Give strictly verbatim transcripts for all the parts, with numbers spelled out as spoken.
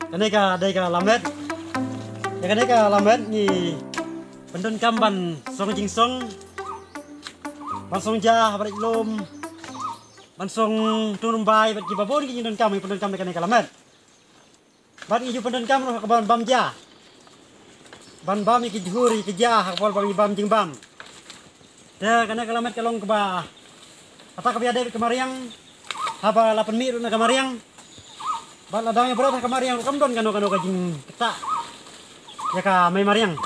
Kane ka dei ka lamet. Ïa kane ka lamet ngi pyndonkam ban song jingsong, ban song ja ha ba lum, ban song tyrumbai, bad kiba bun ki jingdonkam ngi pyndonkam da kane ka lamet. Bad ngi ju pyndonkam ruh ha ka ban bam ja, ban bam ïa ki jhur ïa ki ja ha ka por ba ngi bam jingbam. Te kane ka lamet ka long kaba, kata kaba ïadei bad ka mariang, haba la pynmih ruh na ka mariang, bad la dang ïa bret ha ka mariang ruh kam don kano kano ka jingktah ïa ka mei mariang.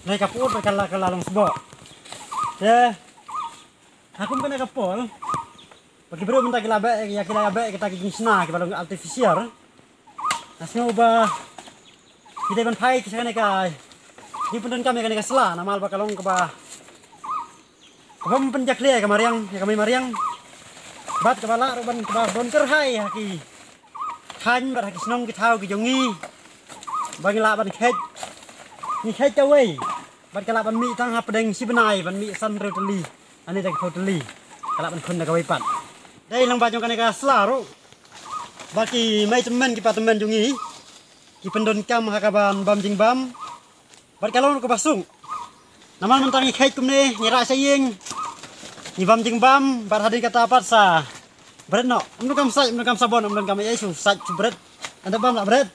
Nai ka put bad ka la, ka la long sboh. Te ha kum kane ka por ba ki briew mynta ki la beh, ïa ki la beh kita ki jingshna kiba long artificial. Nga sngew ba ki dei ban phai ki sha kane ka jingpyndonkam ïa kane ka sla, namar ba ka long kaba, kaba pynjakhlia ïa ka mariang, ïa ka mei mariang. Bad kaba lah ruh ban, kaba don kyrhai ha ki thaiñ bad ha ki shnong ki thaw ki jong ngi, ba ngi lah ban kheit, ngi kheit kawei. Bad ka lah ban mih tang hapdeng shi bnai, ban mih san hynriew tylli, ani da ki phew tylli, ka lah ban khun da kawei pat. Dei lyngba jong kane ka sla ruh ba ki mei tymmen ki pa tymmen jong ngi ki pyndonkam ha ka ban bam jingbam. Bad ka long kaba suk, namar mynta ngi kheit kumne, ngi rah sha ïing, ngi bam jingbam, bad hadien kata pat sa bret noh. Ym donkam sait, ym donkam sabon, ym donkam ei ei, shu sait shu bret. Ynda bam la bret.